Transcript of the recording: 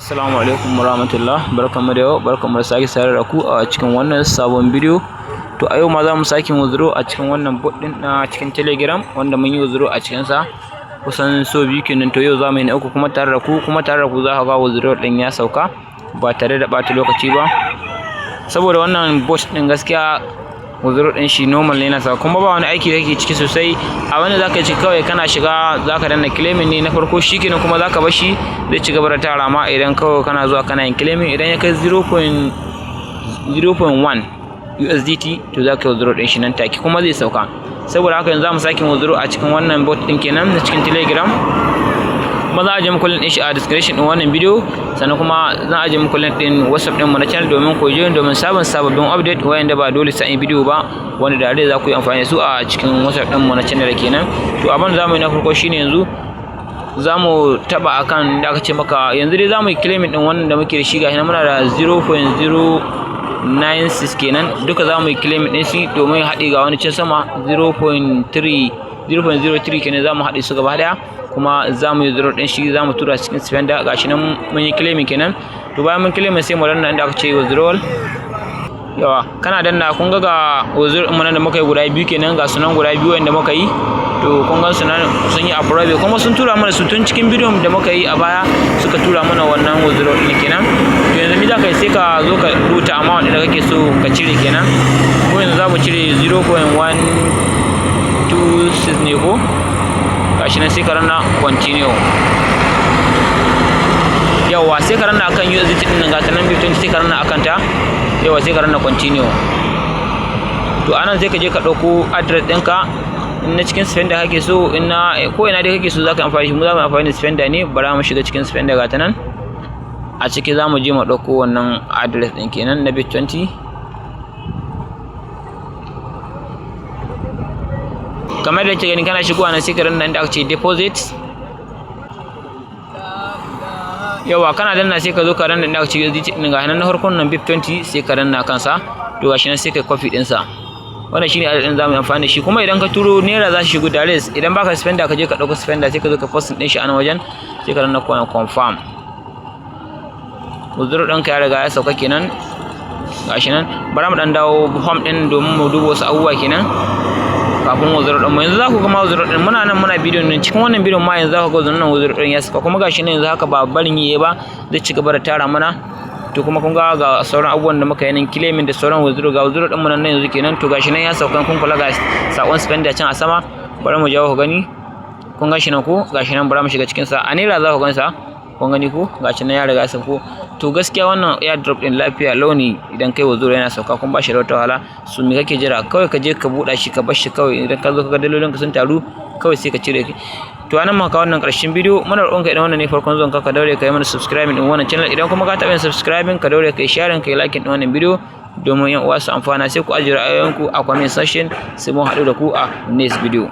Assalamu alaikum warahmatullah. Barkanmu da yau, barkanmu da sake saduwa da ku a cikin wannan sabon bidiyo. To, a yau ma za mu sake withdraw a cikin wannan bot ɗin na cikin Telegram, wanda mun yi withdraw a cikin sa kusan so biyu kenan. To, yau za mu yi na uku kuma tare da ku, kuma tare da ku za ka ga withdraw ɗin ya sauka ba tare da ɓata lokaci ba, saboda wannan bot ɗin gaskiya withdraw ɗin shi normal ne yana sauka, kuma ba wani aiki da kake ciki sosai. A wanda zaka ci kawai, kana shiga zaka danna claiming ne na farko, shikenan. Kuma zaka bar shi zai ci gaba da tara ma. Idan kawai kana zuwa kana yin claiming, idan ya kai 0.0.1 USDT, to zaka yi withdraw ɗin shi nan take kuma zai sauka. Saboda haka yanzu za mu sake withdraw a cikin wannan bot ɗin kenan na cikin Telegram. Kuma za a ajiye muku link ɗin shi a description ɗin wannan bidiyo, sannan kuma zan ajiye muku link ɗin WhatsApp ɗin mu na channel domin ku je domin samun sababbin update wayanda ba dole sai an yi bidiyo ba, wanda da za ku yi amfani da su a cikin WhatsApp ɗin mu na channel kenan. To, abin da za mu yi na farko shine yanzu za mu taɓa akan da aka ce maka. Yanzu dai za mu yi claiming ɗin wannan da muke da shi. Gashi nan muna da 0.096 kenan. Duka za mu yi claiming ɗin shi domin haɗe. Ga wani can sama, 0.3, 0.03 kenan. Za mu haɗe su gaba ɗaya kuma za mu yi withdraw ɗin shi, za mu tura cikin spender. Gashi nan mun yi claiming kenan. To, bayan mun claiming, sai mu danna inda aka ce withdrawal. Yawa, kana danna, kun ga withdrawal ɗin nan da muka yi guda biyu kenan. Ga sunan guda biyu wanda muka yi. To, kun gan su nan sun yi approve, kuma sun tura mana su tun cikin bidiyon da muka yi a baya, suka tura mana wannan withdrawal ɗin kenan. To, yanzu me za ka yi? Sai ka zo ka rubuta amount ɗin da kake so ka cire kenan. Ko yanzu za mu cire 0.126 ne ko? Gashi nan, sai ka danna continue. Yawa, sai ka danna akan USDT din nan, ga ta nan BEP20, sai ka danna akan ta. Yawa, sai ka danna continue. To, anan sai ka je ka ɗauko address ɗinka, in na cikin spender kake so, in na ko ina dai kake so zaka amfani shi. Mu za mu amfani da spender ne. Bara mu shiga cikin spender, ga ta nan a ciki. Za mu je mu ɗauko wannan address ɗin kenan na BEP20. Kamar da kake gani, kana shigowa nan, sai ka danna inda aka ce deposit. Yawa, kana danna, sai ka zo ka danna inda aka ce USDT ɗin. Ga nan na farkon nan, BEP20, sai ka danna kansa. To, gashi nan, sai ka copy ɗinsa. Wannan shine adadin zamu yi amfani da shi. Kuma idan ka turo naira, za shi shigo direct. Idan baka spender, ka je ka ɗauko spender, sai ka zo ka post ɗin shi a nan wajen, sai ka danna confirm. Withdraw ɗinka ya riga ya sauka kenan. Gashi nan. Bara mu ɗan dawo home ɗin domin mu duba wasu abubuwa kenan kafin withdraw ɗin mu. Yanzu za ku ga ma withdraw ɗin, muna nan muna bidiyon nan, cikin wannan bidiyon ma yanzu za ku ga wannan withdraw ɗin ya sauka. Kuma gashi nan yanzu haka ba barin yi ba, zai ci gaba da tara mana. To, kuma kun ga ga sauran abubuwan da muka yi nan, claiming da sauran withdraw. Ga withdraw ɗin mu nan yanzu kenan. To, gashi nan ya sauka. Kun kula, ga sakon spender can a sama. Bari mu jawo ku gani. Kun ga shi nan ko? Gashi nan. Bari mu shiga cikin sa. A naira za ku gan sa. Kun gani ko? Gashi nan ya riga ya sauko. To, gaskiya wannan airdrop din lafiya launi. Idan kai withdraw yana sauka, kun ba shi da wata wahala. Su me kake jira? Kawai ka je ka buɗa shi, ka bar shi kawai. Idan ka zo ka ga dalolin ka sun taru, kawai sai ka cire. To, anan muka wannan ƙarshen bidiyo. Muna roƙon ka, idan wannan ne farkon zuwan ka, ka daure ka yi mana subscribing din wannan channel. Idan kuma ka taɓa yin subscribing, ka daure ka yi sharing, ka yi liking din wannan bidiyo domin yan uwa su amfana. Sai ku ajiye ra'ayoyinku a comment section. Sai mun haɗu da ku a next video.